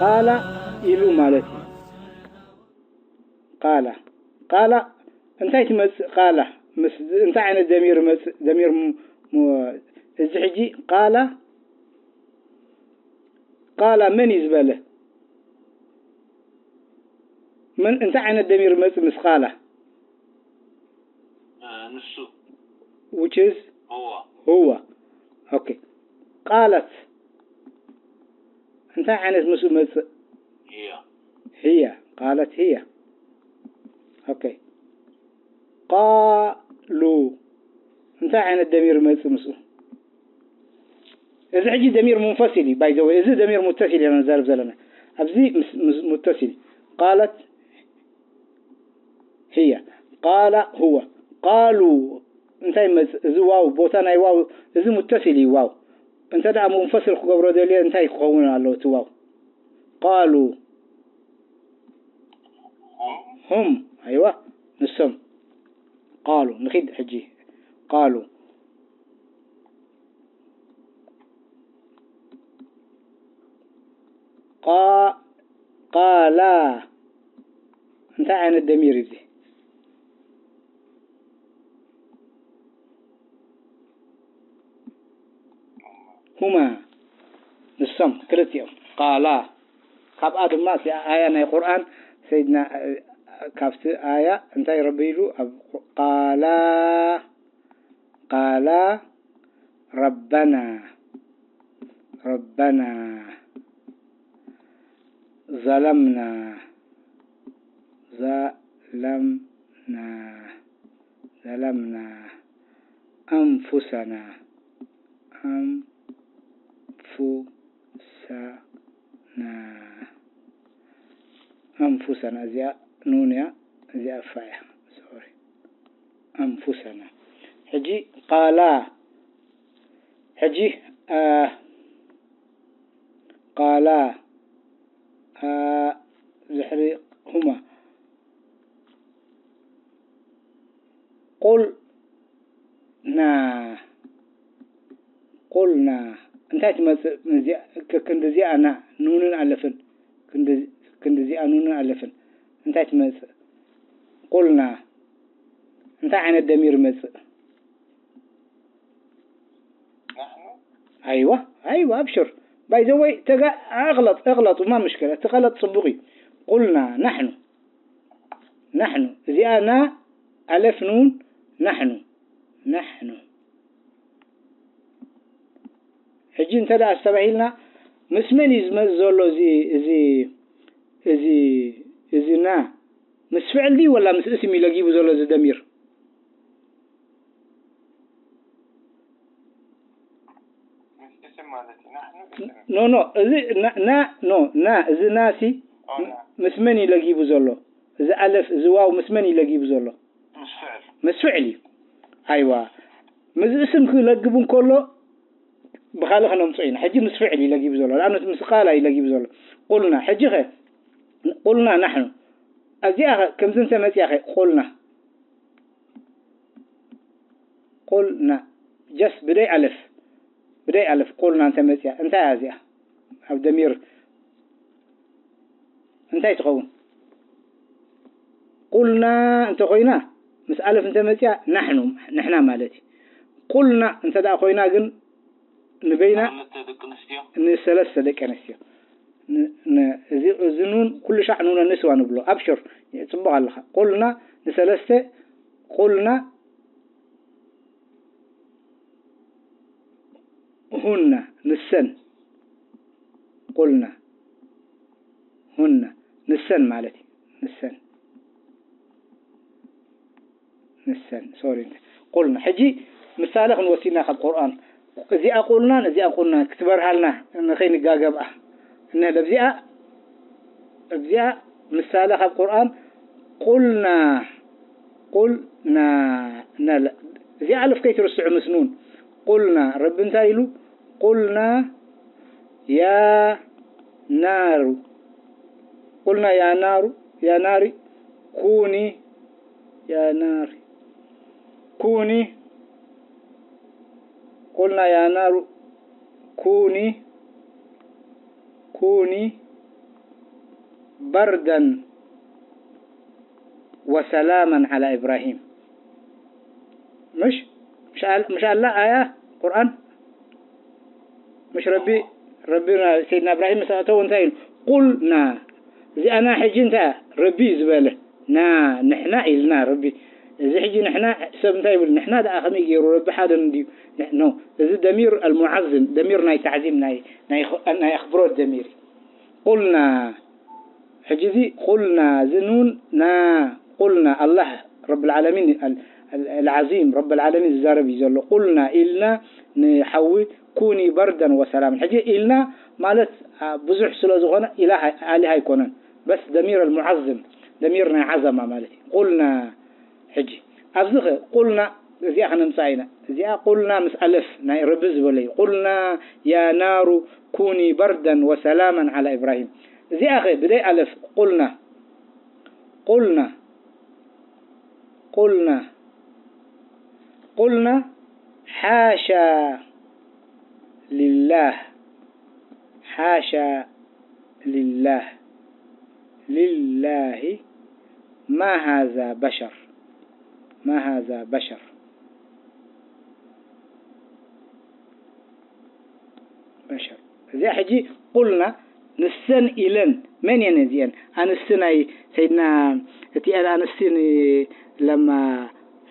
ቃላ ኢሉ ማለት እዩ። ቃላ፣ ቃላ እንታይ ትመጽእ? ቃላ ምስ እንታይ ዓይነት ደሚር መጽእ? ደሚር ሙ-፣ ሙ-፣ እዚ ሕጂ ቃላ፣ ቃላ መን እዩ ዝበለ? መን፣ እንታይ ዓይነት ደሚር መጽእ ምስ ቃላ? እ፣ ንሱ። Which is? هو. هو. Okay. ቃለት እንታይ ዓይነት ምስኡ መጽእ? هي. هي. ቃለት هي. Okay. ቃሉ እንታይ ዓይነት ደሚር መጽእ ምስኡ? እዚ ሕጂ ደሚር ሙንፈሲል እዩ፣ by the way። እዚ ደሚር ሙተሲል ኢና ንዛረብ ዘለና። ኣብዚ ምስ-፣ ምስ-፣ ሙተሲል እዩ። ቃለት هي. ቃላ هو. ቃሉ እንታይ መጽእ? እዚ ዋው፣ ቦታ ናይ ዋው፣ እዚ ሙተሲል እዩ፣ ዋው። እንተ ደኣ ሙንፈሲል ክገብሮ ደልየ እንታይ ክኸውን ኣለዎ እቲ ዋው? ቃሉ። هم. هم. ኣይዋ፣ ንሶም። ቃሉ። ንኺድ ሕጂ። ቃሉ። ቃ-፣ ቃላ። እንታይ ዓይነት ደሚር እዩ እዚ? هما። ንሶም ክልቲኦም። ቃላ። ካብኣ ድማ እቲኣ ኣያ ናይ ቁርኣን ሰይድና፣ እ፣ ካብቲ ኣያ እንታይ ረቢ ኢሉ ኣብ ቁ-፣ ቃላ፣ ቃላ ረበና፣ ረበና ظلمنا، ظلمنا، ظلمنا أنفسنا، أنفسنا، أنفسنا። እዚኣ ኑን እያ፣ እዚኣ ፋ እያ። ሶሪ። أنفسنا። ሕጂ ቃላ፣ ሕጂ፣ አ፣ ቃላ፣ አ፣ ድሕሪ هما። ቁልና፣ ቁልና እንታይ ትመጽእ? እዚኣ፣ ከ-፣ ክንዲ እዚኣ ና፣ ኑንን ኣለፍን፣ ክንዲ፣ ክንዲ እዚኣ ኑንን ኣለፍን እንታይ ትመጽእ? ቁልና እንታይ ዓይነት ደሚር ይመጽእ? ናሕኑ። ኣይዋ፣ ኣይዋ፣ ኣብሽር። By the way፣ ተጋ-፣ ኣቕለጥ፣ ኣቕለጥ፣ ማ ምሽከለ፣ እቲ ቀለጥ ጽቡቕ እዩ። ቁልና፣ ናሕኑ። ናሕኑ። እዚኣ ና፣ ኣለፍ ኑን፣ ናሕኑ። ናሕኑ። ሕጂ እንተ ደኣ ኣስተባሂልና፣ ምስ መን እዩ ዝመጽእ ዘሎ እዚ፣ እዚ፣ እዚ፣ እዚ ና? ምስ ፍዕል ድዩ ወላ ምስ እስም እዩ ለጊቡ ዘሎ እዚ ደሚር? ምስ እስም ማለት እዩ። ናሕኑ እስም። ኖ፣ ኖ፣ እዚ ና፣ ና፣ ኖ፣ ና፣ እዚ ናሲ ኦ፣ ና። ምስ መን እዩ ለጊቡ ዘሎ? እዚ ኣለፍ፣ እዚ ዋው ምስ መን እዩ ለጊቡ ዘሎ? ምስ ፍዕል። ምስ ፍዕል እዩ። ኣይዋ። ምስ እስም ክለግቡ እንከሎ ብኻልእ ክነምጽኦ ኢና። ሕጂ ምስ ፍዕል እዩ ለጊቡ ዘሎ። ንኣብነት ምስ ቃላ እዩ ለጊቡ ዘሎ። ቁልና። ሕጂ ኸ? ቁልና ናሕኑ። እዚኣ ኸ ከምዚ እንተ መጺኣ ኸ? ቁልና። ቁልና። ጀስት ብደይ ኣለፍ። ብደይ ኣለፍ ቁልና እንተ መጺኣ። እንታይ እያ እዚኣ? ኣብ ደሚር እንታይ ትኸውን? ቁልና እንተ ኮይና፣ ምስ ኣለፍ እንተ መጺኣ፣ ናሕኑ፣ ንሕና ማለት እዩ። ቁልና እንተ ደኣ ኮይና ግን፣ ንበይና፣ ንኽልተ ደቂ ኣንስትዮ። ንሰለስተ ደቂ ኣንስትዮ። ን-፣ ን-፣ እዚ፣ እዚ ኑን ኩሉ ሻዕ ኑነ ንስዋ ንብሎ። ኣብሽር፣ ጽቡቕ ኣለኻ። ቁልና ንሰለስተ፣ ቁልና ሁና፣ ንሰን። ቁልና ሁና፣ ንሰን ማለት እዩ። ንሰን። ንሰን፣ ሶሪ። ቁልና። ሕጂ ምሳሌ ክንወስድና ካብ ቁርኣን። እዚኣ ቁልናን እዚኣ ቁልናን ክትበርሃልና ንኸይንጋገብኣ። እነ ለብዚኣ፣ እዚኣ ምሳሌ ካብ ቁርኣን ቁልና፣ ቁልና፣ ነለ-፣ እዚኣ ኣልፍ ከይትርስዑ ምስ ኑን። ቁልና፣ ረቢ እንታይ ኢሉ? ቁልና ያ ናሩ፣ ቁልና ያ ናሩ፣ ያ ናሪ ኩኒ፣ ያ ናሪ ኩኒ፣ ቁልና ያ ናሩ ኩኒ፣ ኩኒ በርደን ወሰላመን ዓላ ኢብራሂም። ምሽ? ምሽ ኣል-፣ ምሽ ኣላ ኣያ ቁርኣን? ምሽ ረቢ፣ ረቢ ና-፣ ሰይድና እብራሂም ምስ ኣእተዎ እንታይ ኢሉ? ቁልና። እዚኣ ና ሕጂ እንታይ እያ? ረቢ እዩ ዝበለ። ና፣ ንሕና ኢልና ረቢ። እዚ ሕጂ ንሕና ሰብ እንታይ ይብል? ንሕና ደኣ ከመይ ገይሩ? ረቢ ሓደ እንድዩ። ንሕ-፣ ኖ። እዚ ደሚር ኣልሙዓዝም፣ ደሚር ናይ ታዕዚም፣ ናይ፣ ናይ፣ ናይ ኣኽብሮት ደሚር እዩ። ቁልና። ሕጂ እዚ ቁልና፣ እዚ ኑን ና፣ ቁልና፣ ኣላህ ረብል ዓለሚን፣ ኣል-፣ ኣል-፣ ኣልዓዚም ረብል ዓለሚን ዝዛረብ እዩ ዘሎ። ቁልና ኢልና ንሓዊ ኩኒ በርደን ወሰላምን። ሕጂ ኢልና ማለት፣ አ፣ ብዙሕ ስለ ዝኾነ ኢላህ ኣይ-፣ ኣሊህ ኣይኮነን። በስ ደሚር ኣልሙዓዝም፣ ደሚር ናይ ዓዘማ ማለት እዩ። ቁልና ሕጂ ኣብዚ ኸ ቁልና እዚኣ ከነምጽኣ ኢና። እዚኣ ቁልና ምስ ኣለፍ ናይ ረቢ ዝበሎ እዩ። ቁልና ያ ናሩ ኩኒ በርደን ወሰላመን ዓላ ኢብራሂም። እዚኣ ኸ ብደይ ኣለፍ ቁልና፣ ቁልና፣ ቁልና፣ ቁልና ሓሻ ሊላህ፣ ሓሻ ሊላህ፣ ሊላሂ ማ ሃዛ በሸር፣ ማ ሃዛ በሸር፣ በሸር። እዚኣ ሕጂ ቁልና ንሰን ኢለን መን እየን እዚአን? ኣንስቲ ናይ ሰይድና፣ እቲአን ኣንስቲ ን-፣ ለማ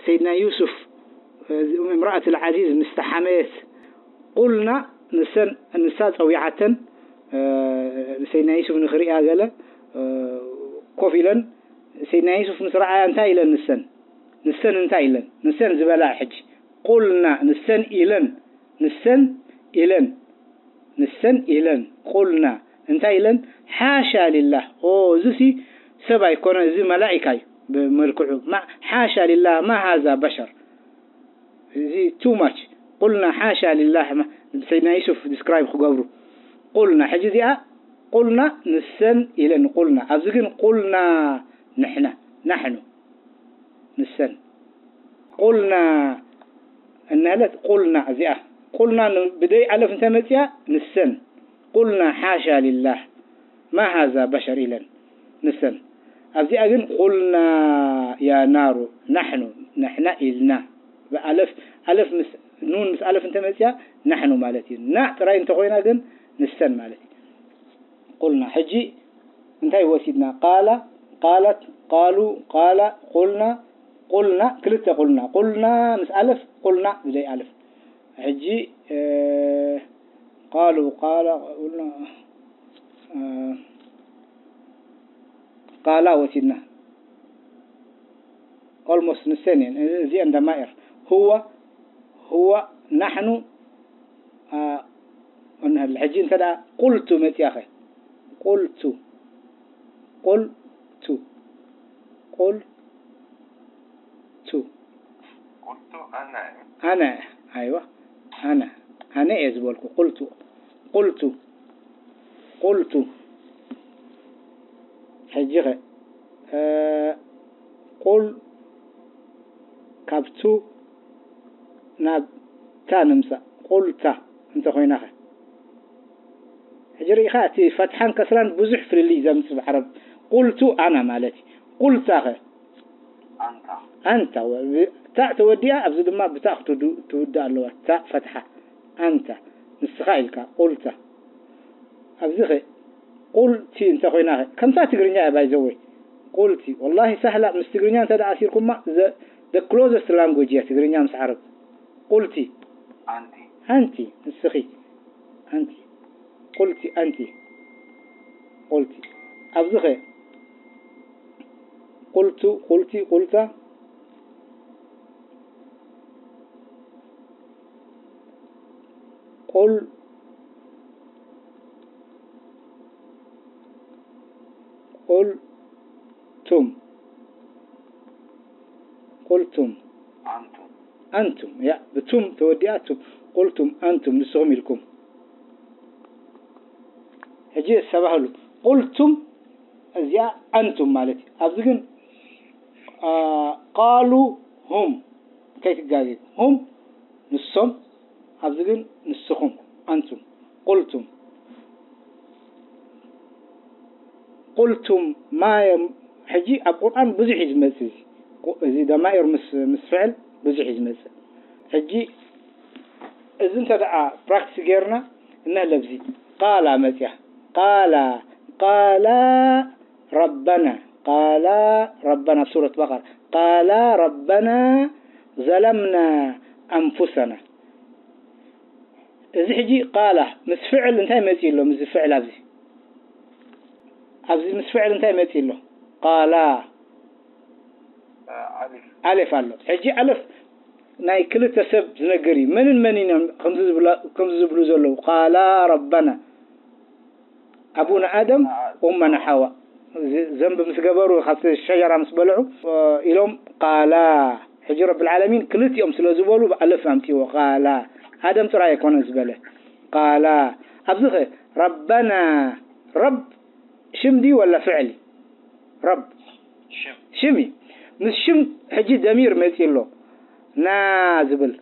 ሰይድና ዩሱፍ፣ እምራኣት ልዓዚዝ ምስ ተሓመየት ቁልና ንሰን፣ ንሳ ጸዊዓተን፣ እ፣ ሰይድና ዩሱፍ ንኽርእያ ገለ፣ እ፣ ኮፍ ኢለን ሰይድና ዩሱፍ ምስ ረኣያ እንታይ ኢለን ንሰን? ንሰን እንታይ ኢለን? ንሰን ዝበላ ሕጂ ቁልና ንሰን ኢለን፣ ንሰን ኢለን፣ ንሰን ኢለን ቁልና እንታይ ኢለን? ሓሻ ሊላህ። ኦ፣ እዚሲ ሰብ ኣይኮነ፣ እዚ መላኢካ እዩ ብመልክዑ። ማ-፣ ሓሻ ሊላህ፣ ማ ሃዛ በሸር። እዚ ቱ ማች። ቁልና ሓሻ ሊላህ፣ ማ-፣ ሰይድና ዩሱፍ ዲስክራይብ ክገብሩ። ቁልና፣ ሕጂ እዚኣ ቁልና ንሰን ኢለን ቁልና። ኣብዚ ግን ቁልና ንሕና፣ ናሕኑ፣ ንሰን። ቁልና እናለት ቁልና እዚኣ። ቁልና ን-፣ ብደይ ኣለፍ እንተመጽያ ንሰን። ቁልና ሓሻ ሊላህ፣ ማ ሃዛ በሸር ኢለን ንሰን። ኣብዚኣ ግን ቁልና ያ ናሩ፣ ናሕኑ፣ ንሕና ኢልና። ብኣለፍ፣ ኣለፍ ምስ፣ ኑን ምስ ኣለፍ እንተመጽያ ናሕኑ ማለት እዩ። ና ጥራይ እንተኾይና ግን ንሰን ማለት እዩ። ቁልና። ሕጂ እንታይ ወሲድና? ቃላ፣ ቃለት፣ ቃሉ፣ ቃላ፣ ቁልና፣ ቁልና፣ ክልተ ቁልና። ቁልና ምስ ኣለፍ፣ ቁልና ብዘይ ኣለፍ። ሕጂ፣ እ፣ ቃሉ፣ ቃላ፣ ቁልና፣ እ፣ ቃላ ወሲድና። ኦልሞስት ንሰን እየን። እዚአን ደማኢር። ሁወ፣ ሁወ፣ ናሕኑ፣ አ፣ እንሀል። ሕጂ እንተ ደኣ ቁልቱ መጺኣኸ። ቁልቱ። ቁልቱ። ቁልቱ። ቁልቱ ኣነ። ኣነ። ኣይዋ። ኣነ። ኣነ እየ ዝበልኩ። ቁልቱ። ቁልቱ። ቁልቱ። ሕጂ ኸ፣ እ፣ ቁል ካብ ቱ ናብ ታ ንምጻእ። ቁልታ እንተ ኾይና ኸ? ሕጂ ርኢኻ፣ እቲ ፈትሓን ከስራን ብዙሕ ፍልልይ ዘምጽእ ብዓረብ። ቁልቱ ኣና ማለት እዩ። ቁልታ ኸ? ኣንታ። ኣንታ፣ ወ-፣ ብ-፣ ታእ ተወዲኣ፣ ኣብዚ ድማ ብታእ ክትውድ-፣ ትውዳእ ኣለዋ። ታእ ፈትሓ። ኣንታ። ንስኻ ኢልካ፣ ቁልታ። ኣብዚ ኸ፣ ቁልቲ እንተ ኾይና ኸ? ከምታ ትግርኛ እያ፣ ባይ ዘ ወይ። ቁልቲ። ወላሂ ሳህላ፣ ምስ ትግርኛ እንተ ደኣ ኣሲርኩማ፣ the፣ the closest language እያ ትግርኛ ምስ ዓረብ። ቁልቲ። ኣንቲ። ኣንቲ፣ ንስኺ። ኣንቲ። ቁልቲ፣ ኣንቲ። ቁልቲ። ኣብዚ ኸ? ቁልቱ፣ ቁልቲ፣ ቁልታ። ቁል-፣ ቁልቱም። ቁልቱም። ኣንቱም። ኣንቱም። ያ፣ ብቱም ተወዲኣ ቱም። ቁልቱም፣ ኣንቱም፣ ንስኹም ኢልኩም። ሕጂ ተባህሉ። ቁልቱም፣ እዚኣ ኣንቱም ማለት እዩ። ኣብዚ ግን፣ አ፣ ቃሉ ሁም። ከይትጋገዩ። ሁም፣ ንሶም፣ ኣብዚ ግን ንስኹም፣ ኣንቱም፣ ቁልቱም። ቁልቱም ማ የም-፣ ሕጂ ኣብ ቁርኣን ብዙሕ እዩ ዝመጽእ እዚ። ቁ-፣ እዚ ደማኢር ምስ፣ ምስ ፍዕል ብዙሕ እዩ ዝመጽእ። ሕጂ እዚ እንተ ደኣ ፕራክቲስ ጌርና፣ እነለ ኣብዚ ቃላ መጽያ። ቃላ፣ ቃላ ረበና፣ ቃላ ረበና፣ ኣብ ሱረት በቐራ። ቃላ ረበና ዘለምና ኣንፉሰና። እዚ ሕጂ ቃላ ምስ ፍዕል እንታይ መጺኡ ኣሎ? ምስዚ ፍዕል ኣብዚ፣ ኣብዚ ምስ ፍዕል እንታይ መጺኡ ኣሎ? ቃላ። ኣሌፍ። ኣሌፍ ኣሎ። ሕጂ ኣሌፍ ናይ ክልተ ሰብ ዝነግር እዩ። መንን መንን እዮም ከምዚ ዝብላ-፣ ከምዚ ዝብሉ ዘለዉ? ቃላ ረበና ኣቡና ኣደም ወኡመና ሓዋ። እዚ ዘንቢ ምስ ገበሩ፣ ካብቲ ሸጀራ ምስ በልዑ፣ እ፣ ኢሎም ቃላ። ሕጂ ረብል ዓለሚን ክልቲኦም ስለ ዝበሉ ብኣለፍ ኣምጺዎ። ቃላ። ኣደም ጥራይ ኣይኮነን ዝበለ። ቃላ። ኣብዚ ኸ ረበና፣ ረብ ሽም ድዩ ወላ ፍዕል? ረብ። ሽም። ሽም እዩ። ምስ ሽም ሕጂ ደሚር መጺኡ ኣሎ። ና ዝብል።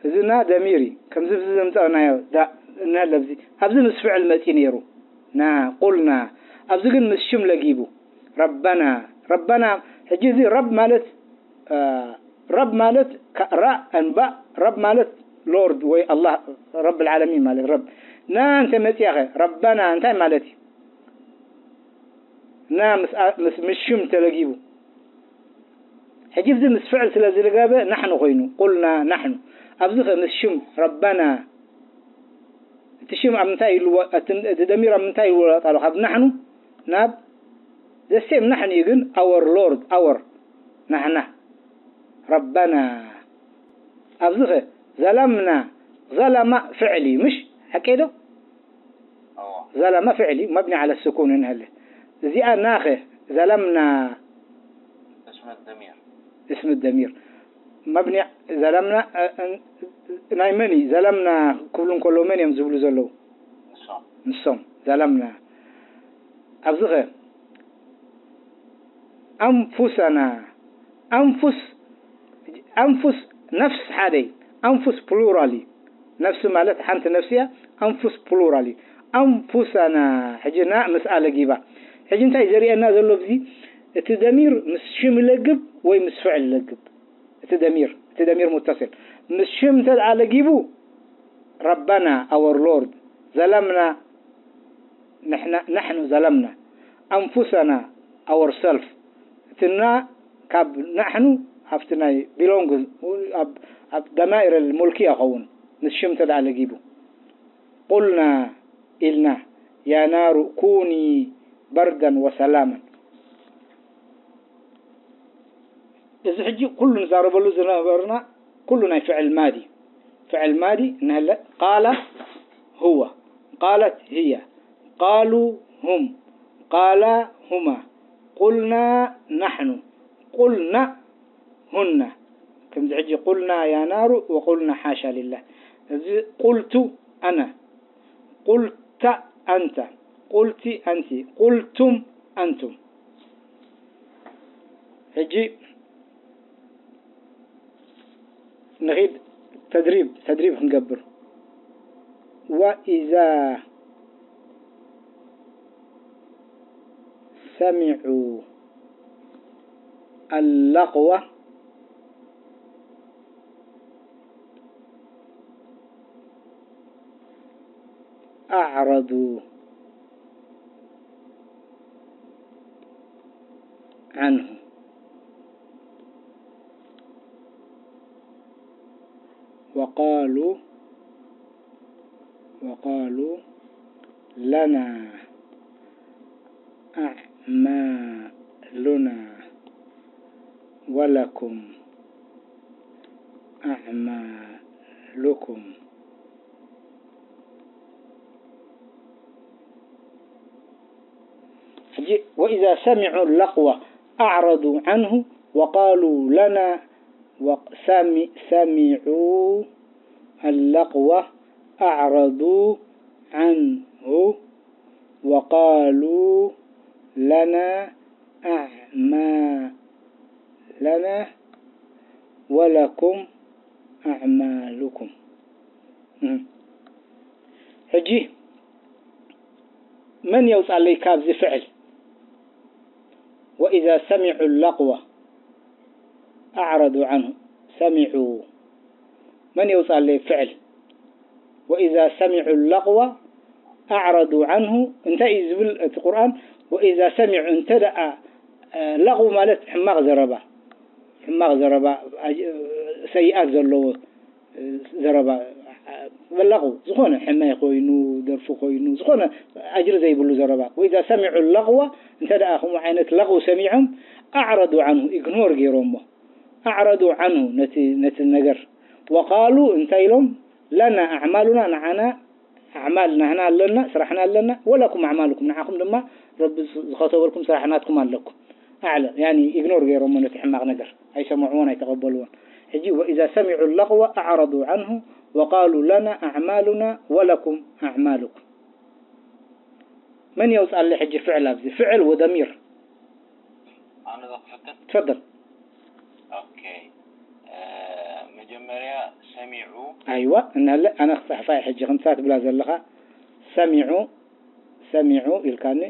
እዚ ና ደሚር እዩ። ከምዚ፣ እዚ ዘምጻእናዮ ዳ-፣ እናለ ኣብዚ፣ ኣብዚ ምስ ፍዕል መጺኡ ነይሩ። ና፣ ቁልና። ኣብዚ ግን ምስ ሽም ለጊቡ። ረበና። ረበና። ሕጂ እዚ ረብ ማለት፣ እ፣ ረብ ማለት ከ-፣ ራ፣ እንባእ፣ ረብ ማለት ሎርድ ወይ ኣላህ፣ ረብል ዓለሚን ማለት ረብ። ና እንተ መጺኣኸ፣ ረበና እንታይ ማለት እዩ? ና ምስ ኣ-፣ ምስ፣ ምስ ሽም ተለጊቡ። ሕጂ እዚ ምስ ፍዕል ስለ ዝልጋበ ናሕኑ ኮይኑ፣ ቁልና ናሕኑ። ኣብዚ ኸ ምስ ሽም ረበና፣ እቲ ሽም ኣብ ምንታይ ይልወ-፣ እቲ፣ እቲ ደሚር ኣብ ምንታይ ይወለጥ ኣሎ? ካብ ናሕኑ ናብ ዘሴም ናሕኑ እዩ፣ ግን ኣወር ሎርድ፣ ኣወር ናህና፣ ረበና። ኣብዚ ኸ ዘለምና፣ ዘለማ ፍዕል እዩ፣ ምሽ? ሓቀይ ዶ? أوه. ዘለመ ፍዕል እዩ፣ መብኒ ዓለ ስኩን እንሀለ። እዚኣ ናኸ፣ ዘለምና። اسم الضمير. እስም ደሚር። መብኒ ዘለምና፣ እ፣ እ፣ ናይ መን እዩ? ዘለምና ክብሉ እንከለዉ መን እዮም ዝብሉ ዘለዉ? ንሶም። ንሶም። ዘለምና። ኣብዚ ኸ? ኣንፉሰና። ኣንፉስ፣ ኣንፉስ ነፍስ ሓደ እዩ። ኣንፉስ ፕሉራል እዩ። ነፍሲ ማለት ሓንቲ ነፍሲ እያ። ኣንፉስ ፕሉራል እዩ። ኣንፉሰና፣ ሕጂ ና ምስኣ ለጊባ። ሕጂ እንታይ ዘርእየና ዘሎ ኣብዚ? እቲ ደሚር ምስ ሽም ይለግብ ወይ ምስ ፍዕል ይለግብ? እቲ ደሚር፣ እቲ ደሚር ሙተስል ምስ ሽም እንተ ደኣ ለጊቡ፣ ረበና፣ ኣወር ሎርድ፣ ዘለምና፣ ንሕና፣ ናሕኑ ዘለምና፣ ኣንፉሰና፣ ኣወር ሰልፍ። እቲ ና ካብ ናሕኑ ኣብቲ ናይ ቢሎንግ ኣብ፣ ኣብ ደማኢር ሙልኪ ይኸውን፣ ምስ ሽም እንተ ደኣ ለጊቡ። ቁልና ኢልና፣ ያ ናሩ ኩኒ በርደን ወሰላመን። እዚ ሕጂ ኩሉ ንዛረበሉ ዝነበርና ኩሉ ናይ ፍዕል ማዲ። ፍዕል ማዲ እንሀለ፣ ቃለ ሁወ፣ ቃለት ህየ፣ ቃሉ ሁም፣ ቃላ ሁማ፣ ቁልና ናሕኑ፣ ቁልና ሁና። ከምዚ ሕጂ ቁልና ያ ናሩ ወቁልና ሓሻ ሊላህ። እዚ ቁልቱ ኣነ፣ ቁልታ ኣንተ፣ ቁልቲ ኣንቲ፣ ቁልቱም ኣንቱም። ሕጂ ንኺድ ተድሪብ፣ ተድሪብ ክንገብር። ወኢዛ ሰሚዑ ኣለቕወ ኣዕረዱ ዐንሁ ወቃሉ፣ ወቃሉ ለና ኣዕማሉና ወለኩም ኣዕማሉኩም። ሕጂ ወኢዛ ሰሚዑ ለቕወ ኣዕረዱ ዐንሁ ወቃሉ ለና ወ-፣ ሰሚ-፣ ሰሚዑ ኣለቕወ ኣዕረዱ ዐንሁ ወቃሉ ለና ኣዕማሉና ወለኩም ኣዕማሉኩም። እህ። ሕጂ መን የውጻለይ ካብዚ ፍዕል? وإذا سمعوا اللغو أعرضوا عنه. سمعوا መን የውፅኣለይ ፍዕል? وإذا سمعوا اللغو أعرضوا عنه እንታይ እዩ ዝብል እቲ ቁርኣን? وإذا سمعوا እንተ ደኣ ለغو ማለት ሕማቕ ዘረባ ሕማቕ ዘረባ ሰይኣት ዘለዎ ዘረባ ለغو ዝኾነ ሕመ ኮይኑ ደርፊ ኮይኑ ዝኾነ ኣጅሪ ዘይብሉ ዘረባ وإذا سمعوا اللغو እንተ ደኣ ከምኡ ዓይነት ለغو ሰሚዖም أعرضوا عنه ኢግኖር ገይሮሞ أعرضوا عنه ነቲ ነቲ ነገር وقالوا እንታይ ኢሎም لنا أعمالنا ንዓና ኣዕማል ናህና ኣለና ስራሕና ኣለና ولكم أعمالكم ንዓኹም ድማ ረቢ ዝኸተበልኩም ስራሕ ናትኩም ኣለኩም ኣዕለ ያኒ ኢግኖር ገይሮሞ ነቲ ሕማቕ ነገር ኣይሰምዕዎን ኣይተቐበልዎን ሕጂ وإذا سمعوا اللغو أعرضوا عنه وقالوا لنا أعمالنا ولكم أعمالكم መን የውፅኣለይ ሕጂ ፍዕል ኣብዚ ፍዕል وضمير ኣነ ዶ ክፍትን ትፈደል ኦኬ መጀመርያ ሰሚዑ ኣይዋ እናለ ኣነ ክፅሕፋ ሕጂ ከምሳ ትብላ ዘለኻ ሰሚዑ ሰሚዑ ኢልካኒ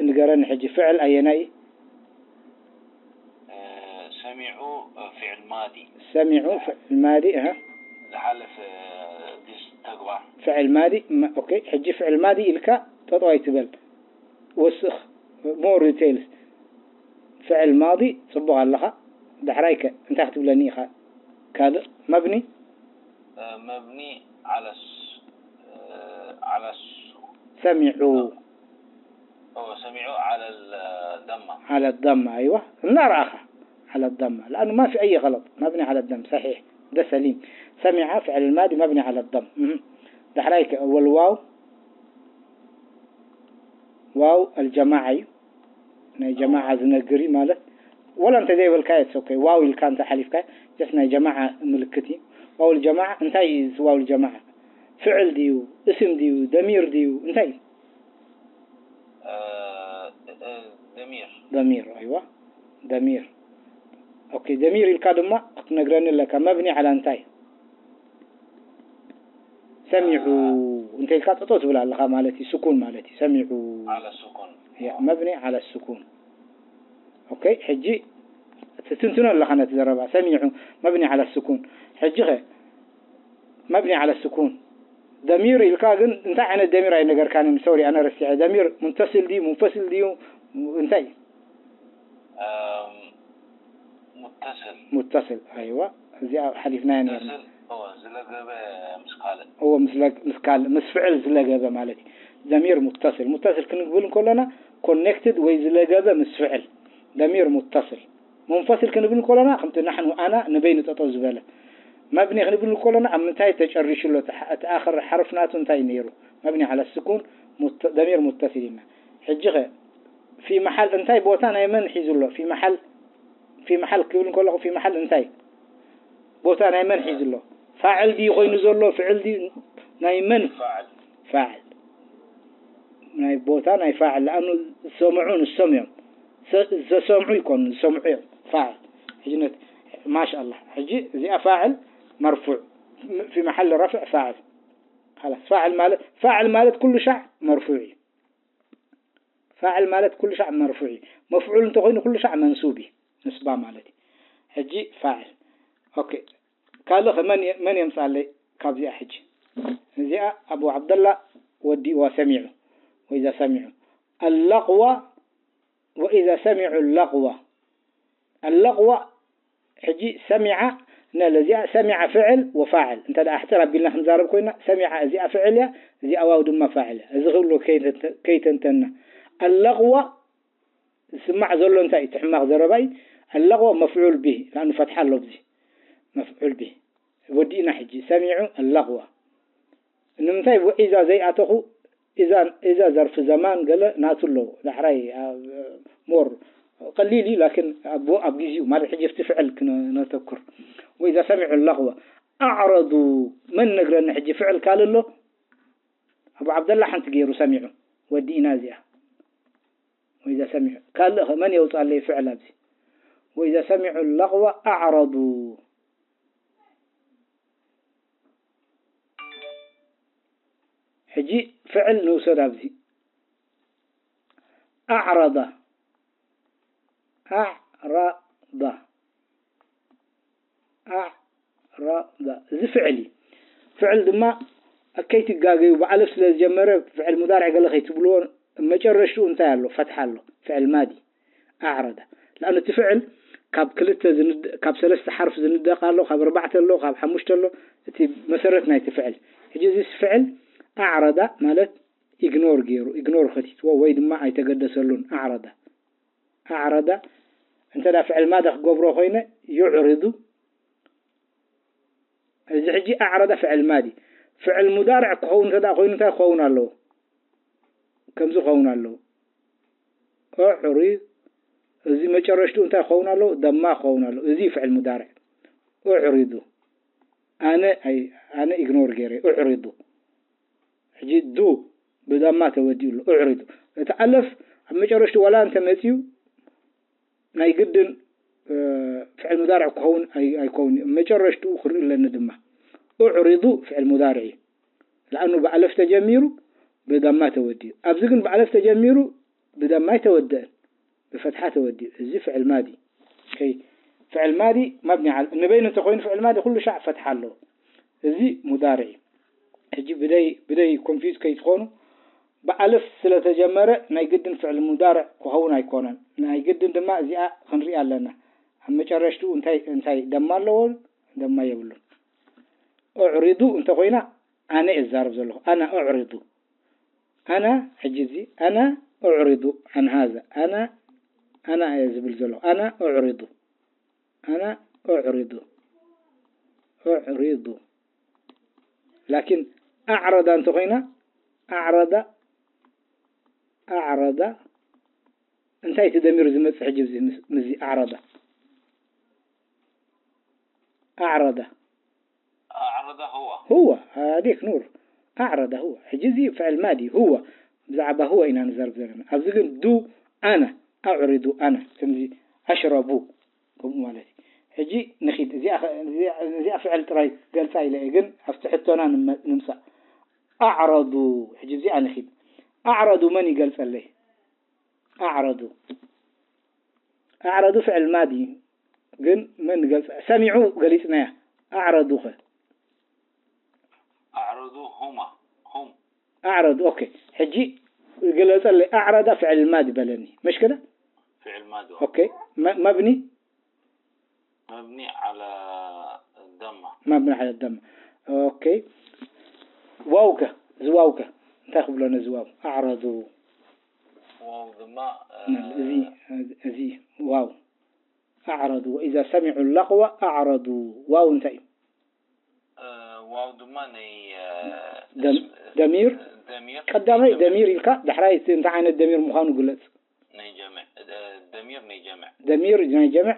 ንገረኒ ሕጂ ፍዕል ኣየናይ ሰሚዑ ፍዕል ማዲ ሰሚዑ ፍዕል ማዲ እህ ዝሓለፈ ግስ ተግባር ፍዕል ማዲ ኦኬ ሕጂ ፍዕል ማዲ ኢልካ ጠጠው ኣይትበል ወስኽ more details ፍዕል ማዲ ፅቡቕ ኣለኻ ዳሕራይ ከ እንታይ ክትብለኒ ኢኻ ካልእ መብኒ መብኒ ዓለስ ዓለስ ሰሚዑ ሰሚዑ ዓለል ደማ على الضمة أيوة እናረኣኻ على الضمة لأنه ما في أي غلط مبني على الضم صحيح ده سليم سمع فعل الماضي مبني على الضم ዳሕራይ ከ والواو واو الجماعة እዩ ናይ ጀማዓ ዝነግር እዩ ማለት ወላ እንተ ዘይበልካ it's okay واو ኢልካ እንተ ሓሊፍካ just ናይ ጀማዓ ምልክት እዩ واو الجماعة እንታይ እዩ واو الجماعة ፍዕል ድዩ اسم ድዩ ضمير ድዩ እንታይ እዩ ضمير ضمير أيوة ضمير okay ضمير ኢልካ ድማ ክትነግረኒ ኣለካ مبني على እንታይ ሰሚዑ እንተ ኢልካ ጠጠው ትብል ኣለኻ ማለት እዩ ስኩን ማለት እዩ ሰሚዑ على السكون مبني على السكون okay ሕጂ ትትንትኖ ኣለኻ ነቲ ዘረባ ሰሚዑ مبني على السكون ሕጂ ኸ مبني على السكون ضمير ኢልካ ግን እንታይ ዓይነት ضمير ኣይነገርካንን sorry ኣነ ረሲዐ ضمير متصل ድዩ منفصل ድዩ እንታይ متصل متصل أيوة እዚኣ ሓሊፍናያ ነርና ዝለገበ ምስ ካልእ እዎ ምስ ካልእ ምስ ፍዕል ዝለገበ ማለት እዩ ضمير متصل متصل ክንብል እንከለና connected ወይ ዝለገበ ምስ ፍዕል ضمير متصل منفصل ክንብል እንከለና ከምቲ نحن ኣና ንበይኑ ጠጠው ዝበለ مبني ክንብል እንከለና ኣብ ምንታይ ተጨሪሹ ኣሎ እቲ ኣኸር ሓርፍ ናቱ እንታይ ነይሩ مبني على السكون ضمير متصل ኢልና ሕጂ ኸ في محل እንታይ ቦታ ናይ መን ሒዙ ኣሎ في محل في محل ክብል እንከለኹ في محل እንታይ ቦታ ናይ መን ሒዙ ኣሎ ፋዕል ድዩ ኮይኑ ዘሎ ፍዕል ድዩ ናይ መን فاعل ፋዕል ናይ ቦታ ናይ ፋዕል لأنه ዝሰምዑ ንሶም እዮም ዘሰምዑ ይኮኑ ዝሰምዑ እዮም ፋዕል ሕጂ ነት ማሻ ኣላ ሕጂ እዚኣ ፋዕል መርፉዕ في محل رفع فاعل خلاص ፋዕል ማለት ፋዕል ማለት ኩሉ ሻዕ መርፉዕ እዩ ፋዕል ማለት ኩሉ ሻዕ መርፉዕ እዩ መፍዑል እንተኮይኑ ኩሉ ሻዕ መንሱብ እዩ ንስባ ማለት እዩ ሕጂ ፋዕል ኦኬ ካልእ መን የምፅኣለይ ካብዚኣ ሕጂ እዚኣ ኣቡ ዓብደላ ወዲእዋ ሰሚዑ وإذا سمعوا اللغو وإذا سمعوا اللغو اللغو ሕጂ ሰሚዓ ነለ እዚኣ ሰሚዓ ፍዕል ወፋዕል እንተ ደኣ ኣሕፅር ኣቢልና ክንዛረብ ኮይና ሰሚዓ እዚኣ ፍዕል እያ እዚኣ ዋው ድማ ፋዕል እያ እዚ ክብሎ ከይተንተና اللغو ዝስማዕ ዘሎ እንታይ እቲ ሕማቕ ዘረባ እዩ اللغو مفعول به لأنه ፈትሓ ኣሎ ብዚ مفعول به ወዲእና ሕጂ ሰሚዑ اللغو ንምንታይ وإذا ዘይኣተኹ إذا إذا ظرف زمان ገለ ናቱ ኣለዎ ዳሕራይ more ቀሊል እዩ لكن ኣብ ግዜኡ ማለት ሕጂ ኣብቲ ፍዕል ክነተኩር وإذا سمعوا اللغو أعرضوا መን ነግረኒ ሕጂ ፍዕል ካልእ ኣሎ ኣቡ ዓብደላ ሓንቲ ገይሩ ሰሚዑ ወዲእና እዚኣ وإذا سمعوا ካልእ መን የውፅኣለይ ፍዕል ኣብዚ وإذا سمعوا اللغو أعرضوا ሕጂ ፍዕል ንውሰድ ኣብዚ أعرض ኣዕረዳ። ኣዕረዳ። እዚ ፍዕል እዩ። ፍዕል ድማ ከይትጋገዩ ብኣለፍ ስለ ዝጀመረ ፍዕል ሙዳርዕ ገለ ከይትብልዎ፣ መጨረሽትኡ እንታይ ኣሎ? ፈትሓ ኣሎ። ፍዕል ማዲ። ኣዕረዳ። ለኣኑ እቲ ፍዕል ካብ ክልተ ዝንድ-፣ ካብ ሰለስተ ሓርፍ ዝንደቕ ኣሎ፣ ካብ ኣርባዕተ ኣሎ፣ ካብ ሓሙሽተ ኣሎ። እቲ መሰረት ናይቲ ፍዕል። ሕጂ እዚ ፍዕል ኣዕረዳ ማለት ኢግኖር ገይሩ፣ ኢግኖር ከቲትዎ ወይ ድማ ኣይተገደሰሉን። ኣዕረዳ። ኣዕረዳ። እንተ ደኣ ፍዕል ማዲ ክገብሮ ኮይነ፣ ዩዕሪዱ። እዚ ሕጂ ኣዕረዳ ፍዕል ማዲ። ፍዕል ሙዳርዕ ክኸውን እንተ ደኣ ኮይኑ እንታይ ክኸውን ኣለዎ? ከምዚ ክኸውን ኣለዎ። ኣዕሪ-፣ እዚ መጨረሽትኡ እንታይ ክኸውን ኣለዎ? ደማ ክኸውን ኣለዎ። እዚ ፍዕል ሙዳርዕ። ኣዕሪዱ። ኣነ ኣይ-፣ ኣነ ኢግኖር ገይረ። ኣዕሪዱ። ሕጂ ዱ ብደማ ተወዲኡ ኣሎ። ኣዕሪዱ። እቲ ኣለፍ ኣብ መጨረሽቱ ዋላ እንተ መጺኡ ናይ ግድን፣ እ፣ ፍዕል ሙዳርዕ ክኸውን ኣይ-፣ ኣይከውን እዩ። መጨረሽትኡ ክርኢ ኣለኒ ድማ። ኣዕሪዱ ፍዕል ሙዳርዕ እዩ። ለኣኑ ብኣለፍ ተጀሚሩ ብደማ ተወዲኡ። ኣብዚ ግን ብኣለፍ ተጀሚሩ ብደማ ኣይተወደአን። ብፈትሓ ተወዲኡ። እዚ ፍዕል ማዲ። ኦኬ። ፍዕል ማዲ መብኒ ዓል-፣ ንበይኑ እንተኾይኑ ፍዕል ማዲ ኩሉ ሻዕ ፈትሓ ኣለዎ። እዚ ሙዳርዕ እዩ። ሕጂ ብደይ፣ ብደይ ኮንፊውዝ ከይትኾኑ፣ ብኣለፍ ስለ ተጀመረ ናይ ግድን ፍዕል ሙዳርዕ ክኸውን ኣይኮነን። ናይ ግድን ድማ እዚኣ ክንርኢ ኣለና። ኣብ መጨረሽትኡ እንታይ፣ እንታይ ደማ ኣለዎ? ደማ የብሉን። ኣዕሪዱ እንተኾይና ኣነ እየ ዝዛረብ ዘለኹ። ኣና ኣዕሪዱ። ኣና ሕጂ እዚ ኣና ኣዕሪዱ ዓን ሃዛ። ኣና፣ ኣና እየ ዝብል ዘለኹ። ኣና ኣዕሪዱ። ኣና ኣዕሪዱ። ኣዕሪዱ። ላኪን ኣዕረዳ እንተኾይና፣ ኣዕረዳ፣ ኣዕረዳ፣ እንታይ እቲ ደሚር ዝመጽእ ሕጂ እዚ ምስ-፣ ምስዚ ኣዕረዳ? ኣዕረዳ። ኣዕረዳ ሁወ። ሁወ፣ ሃዲክ ኑር። ኣዕረዳ ሁወ። ሕጂ እዚ ፍዕል ማዲ ሁወ። ብዛዕባ ሁወ ኢና ንዛረብ ዘለና። ኣብዚ ግን ዱ ኣና፣ ኣዕሪዱ ኣና። ከምዚ ኣሽረቡ። ከምኡ ማለት እዩ። ሕጂ ንኺድ። እዚኣ ኸ-፣ እዚኣ፣ እዚኣ ፍዕል ጥራይ ክገልጻ ኢለ እየ፣ ግን ኣብቲ ሕቶና ንመ-፣ ንምጻእ። ኣዕረዱ። ሕጂ እዚኣ ንኺድ። ኣዕረዱ መን ይገልጸለይ? ኣዕረዱ። ኣዕረዱ ፍዕል ማዲ፣ ግን መን ንገልጻ? ሰሚዑ ገሊጽናያ። ኣዕረዱ ኸ? ኣዕረዱ ሁማ። ሁም። ኣዕረዱ፣ ኦኬ። ሕጂ ግለጸለይ። ኣዕረዳ ፍዕል ማዲ በለኒ። መሽ ከደ? ፍዕል ማዲ። ኦኬ። መ-፣ መብኒ? መብኒ ዓላ ደማ። መብኒ ዓላ ደማ። ኦኬ። ዋው ከ? እዚ ዋው ከ? እንታይ ክብሎ ነዚ ዋው? ኣዕረዱ። ዋው ድማ፣ እ፣ እዚ፣ እዚ ዋው። ኣዕረዱ። ወኢዛ ሰሚዑ ለቕወ ኣዕረዱ። ዋው እንታይ እዩ? እ፣ ዋው ድማ ናይ፣ እ፣ ደም-፣ ደሚር? ደሚር ቀዳማይ ናይ ደሚር ኢልካ፣ ዳሕራይ እቲ እንታይ ዓይነት ደሚር ምዃኑ ግለጽ። ናይ ጀምዕ፣ እ፣ ደሚር ናይ ጀምዕ። ደሚር ናይ ጀምዕ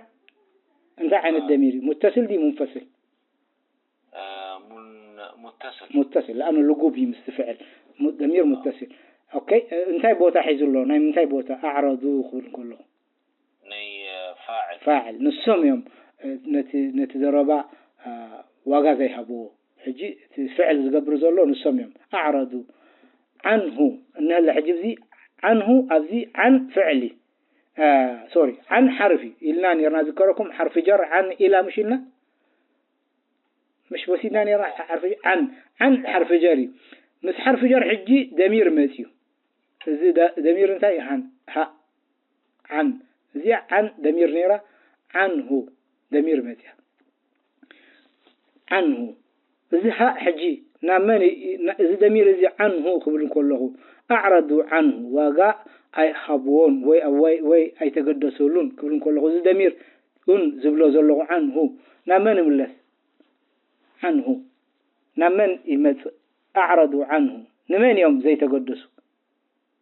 እንታይ ዓይነት እ። ደሚር እዩ? ሙተስል ድዩ ሙንፈስል? እ፣ ሙን-፣ ሙተስል። ሙተስል፣ ለኣኑ ልጉብ እዩ ምስቲ ፍዕል። ሙ-፣ ደሚር ሙተስል። ኦኬ፣ እ፣ እንታይ ቦታ ሒዙ ኣሎ? ናይ ምንታይ ቦታ? ኣዕረዱ ክብል ከለኹ። ናይ፣ እ፣ ፋዕል። ፋዕል። ንሶም እዮም፣ እ፣ ነቲ፣ ነቲ ዘረባ፣ እ፣ ዋጋ ዘይሃብዎ። ሕጂ እቲ ፍዕል ዝገብር ዘሎ ንሶም እዮም። ኣዕረዱ ዓንሁ እንሀለ። ሕጂ እዚ ዓንሁ ኣብዚ ዓን ፍዕል እዩ። እ፣ ሶሪ፣ ዓን ሓርፍ እዩ ኢልና ኔርና። ዝከረኩም ሓርፊ ጀር ዓን ኢላ ምሽ ኢልና? ምሽ ወሲድና ኔርና ሓርፊ ዓን። ዓን ሓርፊ ጀር እዩ። ምስ ሓርፊ ጀር ሕጂ ደሚር መጽዩ። እዚ ደ-፣ ደሚር እንታይ? ሃን። ሃ። ዓን። እዚኣ ዓን ደሚር ኔራ። ዓንሁ። ደሚር መጽያ። ዓንሁ። እዚ ሃ ሕጂ ናብ መን ይ-፣ ና-፣ እዚ ደሚር እዚ ዓንሁ ክብል እንከለኹ፣ ኣዕረዱ ዓንሁ፣ ዋጋ ኣይሃብዎን ወይ፣ ወይ፣ ወይ ኣይተገደሰሉን ክብል እንከለኹ፣ እዚ ደሚር ኡን ዝብሎ ዘለኹ ዓንሁ ናብ መን ይምለስ? ዓንሁ። ናብ መን ይመጽእ? ኣዕረዱ ዓንሁ። ንመን እዮም ዘይተገደሱ?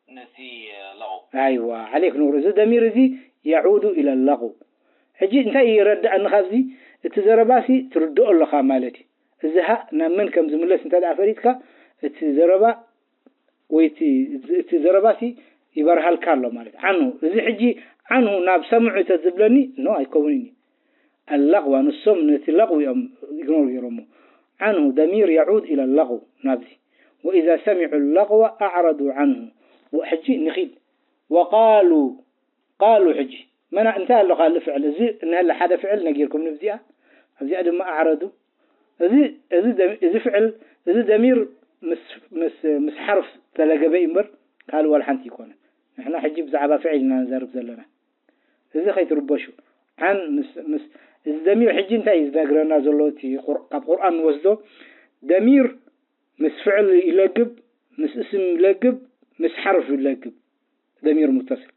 ነቲ ለቑ። ኣይዋ፣ ዓሌክ ኑር። እዚ ደሚር እዚ የዑዱ ኢለ ለቑ። ሕጂ እንታይ ይረድኣኒ ካብዚ? እቲ ዘረባሲ ትርድኦ ኣለኻ ማለት እዩ። እዚ ሃ ናብ መን ከም ዝምለስ እንተ ደኣ ፈሊጥካ፣ እቲ ዘረባ ወይ እቲ፣ እቲ ዘረባሲ ይበርሃልካ ኣሎ ማለት። ዓንሁ። እዚ ሕጂ ዓንሁ ናብ ሰምዑ እንተ ዝብለኒ፣ ኖ፣ ኣይከውንን እዩ። ኣለቕዋ፣ ንሶም ነቲ ለቕዊ እዮም ኢግኖር ገይሮሞ። ዓንሁ ደሚር የዑድ ኢለ ለቕው ናብዚ። ወኢዛ ሰሚዑ ለቕወ ኣዕረዱ ዓንሁ። ወ-፣ ሕጂ ንኺድ። ወቃሉ፣ ቃሉ ሕጂ። መና እንታይ ኣሎ ካልእ ፍዕል? እዚ እንሀለ ሓደ ፍዕል ነጊርኩም ንብዚኣ፣ ኣብዚኣ ድማ ኣዕረዱ። እዚ፣ እዚ ደ-፣ እዚ ፍዕል፣ እዚ ደሚር ምስ፣ ምስ፣ ምስ ሓርፍ ተለገበ እዩ እምበር ካልእ ዋላ ሓንቲ ይኮነ። ንሕና ሕጂ ብዛዕባ ፍዕል ኢና ንዛረብ ዘለና። እዚ ከይትርበሹ። ዓን ምስ፣ ምስ፣ እዚ ደሚር ሕጂ እንታይ እዩ ዝነግረና ዘሎ? እቲ ቁር-፣ ካብ ቁርኣን ንወስዶ፣ ደሚር ምስ ፍዕል ይለግብ፣ ምስ እስም ይለግብ፣ ምስ ሓርፍ ይለግብ። ደሚር ሙተስል።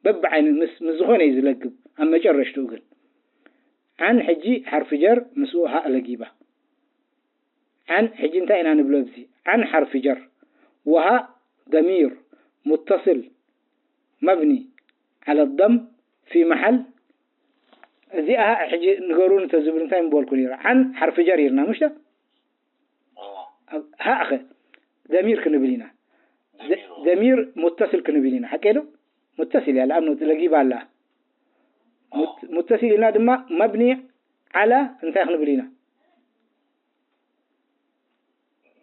በብዓይነ ምስ፣ ምስ ዝኾነ እዩ ዝለግብ። ኣብ መጨረሽትኡ ግን። ዓን ሕጂ ሓርፊ ጀር ምስኡ ሃእ ለጊባ። ዓን ሕጂ እንታይ ኢና ንብሎ ኣብዚ? ዓን ሓርፊ ጀር። ወሃእ ደሚር ሙተስል መብኒ ዓለ ደም ፊ መሓል። እዚኣ ሕጂ ንገሩኒ እንተዝብል እንታይ ምበልኩ ነይረ? ዓን ሓርፊ ጀር ኢልና፣ ምሽ ዶ? اه ኣብ-፣ ሃእኸ ደሚር ክንብል ኢና። ደ-، ደሚር اه ደሚር ሙተስል ክንብል ኢና። ሓቀይ ዶ? ሙተስል እያ፣ ለኣኑ ለጊባ ኣላ። اه ሙት-፣ ሙተስል ኢልና ድማ መብኒ ዓላ እንታይ ክንብል ኢና?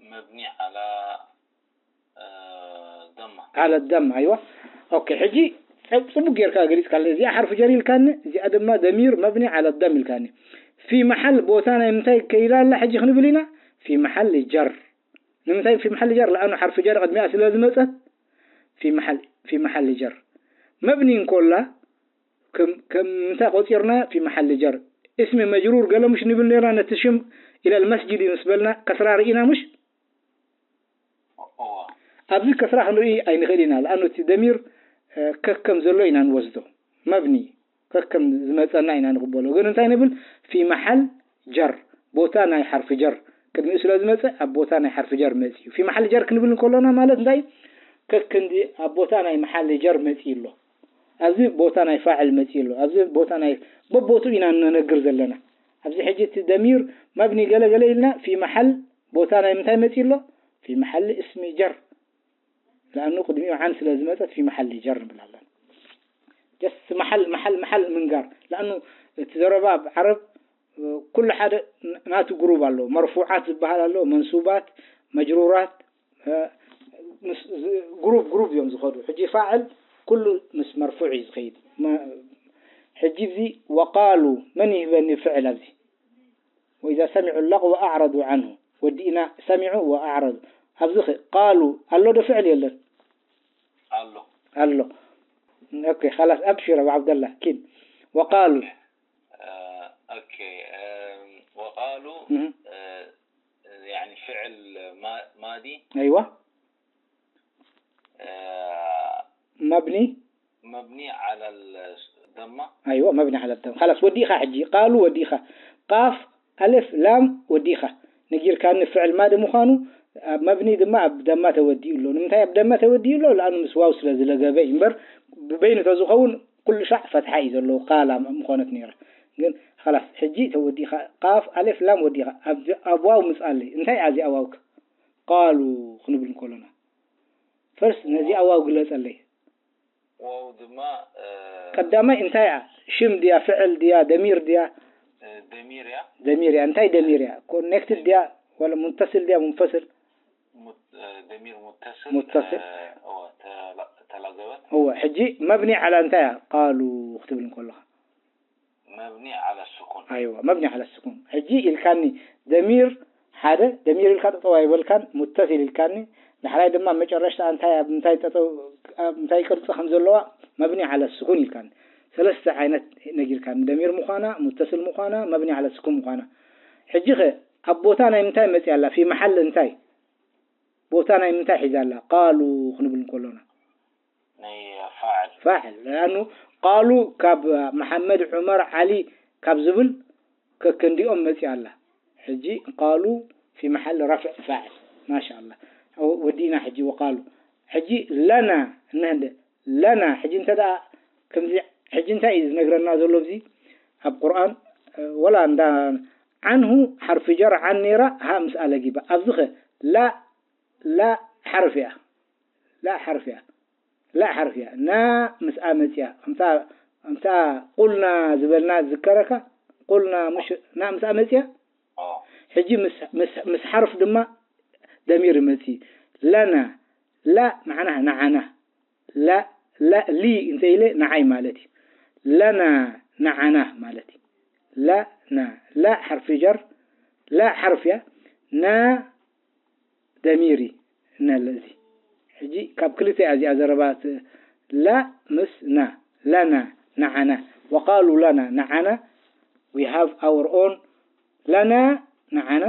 مبني على اه ضمة ዓለ ደም፣ ኣይዋ። ኦኬ፣ ሕጂ ጽብ-፣ ጽቡቅ ጌርካ ገሊጽካለ። እዚኣ ሓርፊ ጀር ኢልካኒ፣ እዚኣ ድማ ደሚር መብኒ ዓለ ደም ኢልካኒ። ፊ መሓል ቦታ ናይ ምንታይ ከይዳ ኣላ ሕጂ ክንብል ኢና? ፊ መሓል ጀር። ንምንታይ ፊ መሓል ጀር? ለኣኑ ሓርፊ ጀር ቅድሚኣ ስለ ዝመጸት ፊ መሓል፣ ፊ መሓል ጀር። መብኒ እንኮላ ከም፣ ከም ምንታይ ቆጺርና ፊ መሓል ጀር። እስሚ መጅሩር ገለ ምሽ ንብል ነርና ነቲ ሽም ኢለ ልመስጅድ ምስ በልና ከስራ ርኢና ምሽ? እዋ። ኣብዚ ከስራ ክንርኢ ኣይንኽእል ኢና። ለኣኑ እቲ ደሚር፣ እ፣ ከከም ዘሎ ኢና ንወስዶ። መብኒ ከከም ዝመጸና ኢና ንቕበሎ። ግን እንታይ ንብል? ፊ መሓል ጀር። ቦታ ናይ ሓርፊ ጀር። ቅድሚኡ ስለ ዝመጸ ኣብ ቦታ ናይ ሓርፊ ጀር መጺኡ። ፊ መሓል ጀር ክንብል እንከሎና ማለት እንታይ? ከክንዲ ኣብ ቦታ ናይ መሓል ጀር መጺኡ ኣሎ። ኣብዚ ቦታ ናይ ፋዕል መጺኡ ኣሎ። ኣብዚ ቦታ ናይ በቦቱ ኢና ንነግር ዘለና። ኣብዚ ሕጂ እቲ ደሚር መብኒ ገለ ገለ ኢልና ፊ መሓል ቦታ ናይ ምንታይ መጺኡ ኣሎ? ፊ መሓል እስሚ ጀር። ለኣኑ ቅድሚኡ ዓን ስለ ዝመጸት ፊ መሓል ጀር ንብል ኣለና። ጀስት መሓል፣ መሓል፣ መሓል ምንጋር። ለኣኑ እቲ ዘረባ ኣብ ዓረብ፣ እ፣ ኩሉ ሓደ ን-፣ ናቱ ግሩብ ኣለዎ። መርፉዓት ዝበሃል ኣለዎ፣ መንሱባት፣ መጅሩራት፣ እ፣ ምስ፣ ዝ-፣ ግሩብ፣ ግሩብ እዮም ዝኸዱ። ሕጂ ፋዕል ኩሉ ምስ መርፉዕ እዩ ዝኸይድ። መ-፣ ሕጂ እዚ ወቃሉ መን ይህበኒ ፍዕል ኣብዚ? ወኢዛ ሰሚዑ ለቕወ ኣዕረዱ ዓንሁ። ወዲእና ሰሚዑ ወኣዕረዱ። ኣብዚ ኸ ቃሉ ኣሎ ዶ ፍዕል የለን? ኣሎ። ኣሎ። ኦኬ፣ ኻላስ፣ ኣብሽር ኣቡ ዓብደላ፣ ኪድ። ወቃሉ። ኦኬ። ኦኬ፣ እም፣ ወቃሉ፣ እህ። እ፣ ያኒ ፍዕል ማ-፣ ማዲ። ኣይዋ። እ፣ መብኒ። مبني على الضمة. ኣይዋ፣ መብኒ ዓለ ደም። ኻላስ፣ ወዲእኻ ሕጂ። ቃሉ ወዲእኻ። ቃፍ፣ ኣልፍ፣ ላም ወዲእኻ። ነጊርካኒ ፍዕል ማዲ ምዃኑ፣ ኣብ መብኒ ድማ ኣብ ደማ ተወዲኡ ኣሎ። ንምንታይ ኣብ ደማ ተወዲኡ ኣሎ? ለኣኑ ምስ ዋው ስለ ዝለገበ እዩ እምበር፣ ብበይኑ ተዝኸውን ኩሉ ሻዕ ፈትሓ እዩ ዘለዎ። ቃላ ምኾነት ነይራ። ግን ኻላስ፣ ሕጂ ተወዲእኻ። ቃፍ፣ ኣልፍ፣ ላም ወዲእኻ። ኣብ፣ ኣብ ዋው ምጽኣለይ። እንታይ እያ እዚኣ ዋውከ? ቃሉ ክንብል እንከሎና። ፈርስት፣ ነዚኣ ዋው ግለጸለይ። ዋው ድማ፣ እ፣ ቀዳማይ እንታይ እያ? ሽም ድያ? ፍዕል ድያ? ደሚር ድያ? እ፣ ደሚር እያ። ደሚር እያ። እንታይ ደሚር እያ? ኮኔክትድ ድያ? ወላ ሙንተስል ድያ? ሙንፈስል? ሙት-፣ እ፣ ደሚር ሙተስል፣ ሙተስል። እ፣ እወ፣ ተላ-፣ ተላገበት። እወ፣ ሕጂ መብኒ ዓላ እንታይ እያ? ቃሉ ክትብል እንከለኻ። መብኒ ዓለ ሱኩን። ኣይዋ፣ መብኒ ዓለ ሱኩን። ሕጂ ኢልካኒ፣ ደሚር ሓደ፣ ደሚር ኢልካ ጠጠው ኣይበልካን፣ ሙተሲል ኢልካኒ። ዳሕራይ ድማ መጨረሽታ እንታይ፣ ኣብ እንታይ ጠጠው፣ ኣብ እንታይ ቅርጺ ከም ዘለዋ መብኒ ዓለ ሱኩን ኢልካኒ። ሰለስተ ዓይነት ነጊርካኒ፣ ደሚር ምዃና፣ ሙተሲል ምዃና፣ መብኒ ዓለ ሱኩን ምዃና። ሕጂ ኸ ኣብ ቦታ ናይ ምንታይ መጽያ ኣላ? ፊ መሓል እንታይ? ቦታ ናይ ምንታይ ሒዛ ኣላ? ቃሉ ክንብል እንከሎና። ናይ ፋዕል። ፋዕል። ለኣኑ ቃሉ ካብ መሓመድ፣ ዑመር፣ ዓሊ ካብ ዝብል ከከንዲኦም መጽያ ኣላ። ሕጂ ቃሉ ፊ መሓል ረፍዕ ፋዕል። ማሻኣላ። ወ-፣ ወዲእና ሕጂ ወቃሉ። ሕጂ ለና እንህንደ። ለና ሕጂ እንተ ደኣ ከምዚ ሕጂ እንታይ እዩ ዝነግረና ዘሎ ኣብዚ ኣብ ቁርኣን? እ፣ ወላ እንዳ ዓንሁ ሓርፊ ጀር ዓን ነይራ፣ ሃ ምስኣ ለጊባ። ኣብዚ ኸ ላ፣ ላ ሓርፍ እያ። ላ ሓርፍ እያ። ላ ሓርፍ እያ። ና ምስኣ መጽያ። ከምታ፣ ከምታ ቁልና ዝበልና ዝከረካ? ቁልና ምሽ ና ምስኣ መጽያ? اه። ሕጂ ምስ፣ ምስ፣ ምስ ሓርፍ ድማ ደሚር ይመጽእ። ለና። ላ ንዓና፣ ንዓና። ላ፣ ላ፣ ሊ እንተ ኢለ ንዓይ ማለት እዩ። ለና፣ ንዓና ማለት እዩ። ለና፣ ላ ሓርፊ ጀር፣ ላ ሓርፍ እያ፣ ና ደሚር እዩ። እነለ እዚ ሕጂ ካብ ክልተ እያ እዚኣ ዘረባ ት-፣ ላ ምስ ና። ለና፣ ንዓና። ወቃሉ ለና፣ ንዓና፣ we have our own። ለና፣ ንዓና፣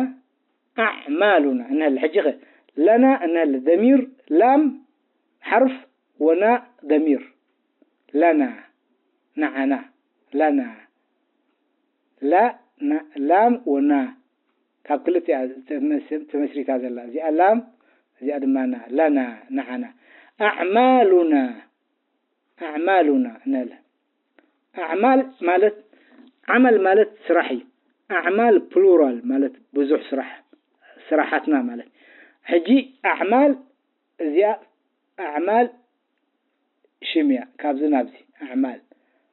ኣዕማሉና። እነለ ሕጂ ኸ ለና እነለ ደሚር ላም ሓርፍ ወና ደሚር። ለና፣ ንዓና። ለና፣ ላ፣ ና፣ ላም ወና ካብ ክልተ እያ ተመስ-፣ ተመስሪታ ዘላ። እዚኣ ላም፣ እዚኣ ድማ ና። ለና፣ ንዓና። ኣዕማሉና፣ ኣዕማሉና እነለ። ኣዕማል ማለት፣ ዓመል ማለት ስራሕ እዩ። ኣዕማል ፕሉራል ማለት ብዙሕ ስራሕ፣ ስራሓትና ማለት። ሕጂ ኣዕማል፣ እዚኣ ኣዕማል ሽም እያ። ካብዚ ናብዚ ኣዕማል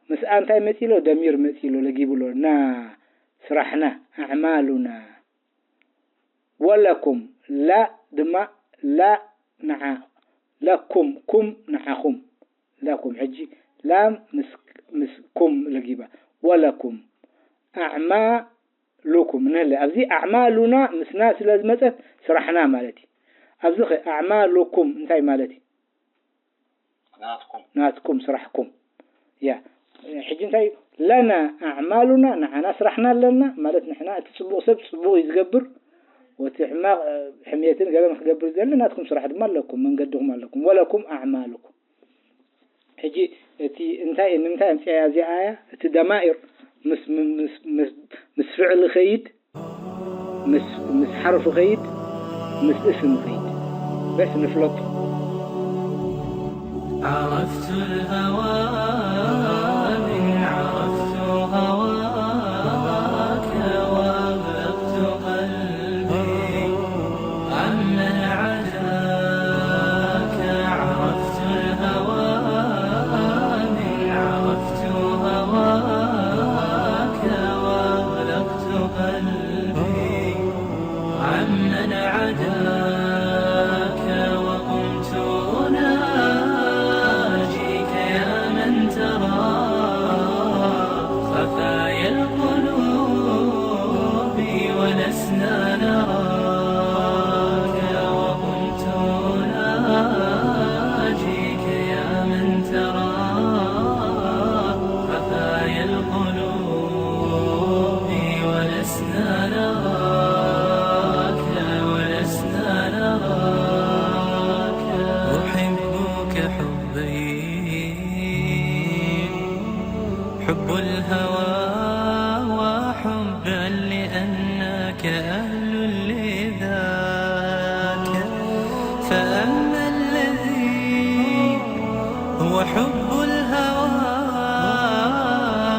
ምስኣ እንታይ መፂሎ? ደሚር መፂሎ፣ ለጊብሎ። ና፣ ስራሕና፣ ኣዕማሉና። ወለኩም፣ ላ ድማ፣ ላ ንዓ፣ ለኩም፣ ኩም ንዓኹም። ለኩም፣ ሕጂ ላም ምስ፣ ምስ ኩም ለጊባ። ወለኩም፣ ኣዕማሉኩም። ንህለ፣ ኣብዚ ኣዕማሉና ምስ ና ስለ ዝመፀት ስራሕና ማለት እዩ። ኣብዚ ኸ ኣዕማሉኩም እንታይ ማለት እዩ? ናትኩም። ናትኩም፣ ስራሕኩም። ያ፣ ሕጂ እንታይ እዩ? ለና ኣዕማሉና፣ ንዓና ስራሕና ኣለና ማለት ንሕና፣ እቲ ፅቡቕ ሰብ ፅቡቕ እዩ ዝገብር፣ ወቲ ሕማቕ፣ እ፣ ሕሜትን ገለን ክገብር ዝደሊ ናትኩም ስራሕ ድማ ኣለኩም፣ መንገድኹም ኣለኩም። ወለኩም ኣዕማሉኩም። ሕጂ እቲ እንታይ፣ ንምንታይ ኣምፅኣያ እዚኣ እያ? እቲ ደማኢር ምስ፣ ምስ፣ ምስ፣ ምስ ፍዕሊ ኸይድ፣ ምስ፣ ምስ ሓርፍ ኸይድ፣ ምስ እስም ኸይድ። በስ ንፍለጦ። عرفت الهوى من عرفت هواك وأغلقت قلبي عمن عداك. عرفت الهوى من عرفت هواك وأغلقت قلبي عمن عداك. وقمت أناجيك يا من ترى خفايا القلوب ولسنا نراك. وقمت أناجيك يا من ترى خفايا القلوب ولسنا نراك، ولسنا نراك. أحبك حبين، حب الهوى وحبا لأنك أهل لذاك. فأما الذي هو حب الهوى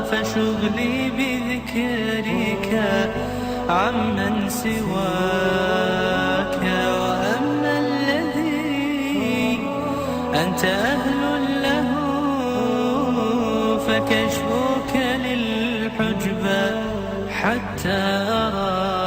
فشغلي بذكرك عمن سواك. وأما الذي أنت أهل له فكشفك للحجب حتى أراك.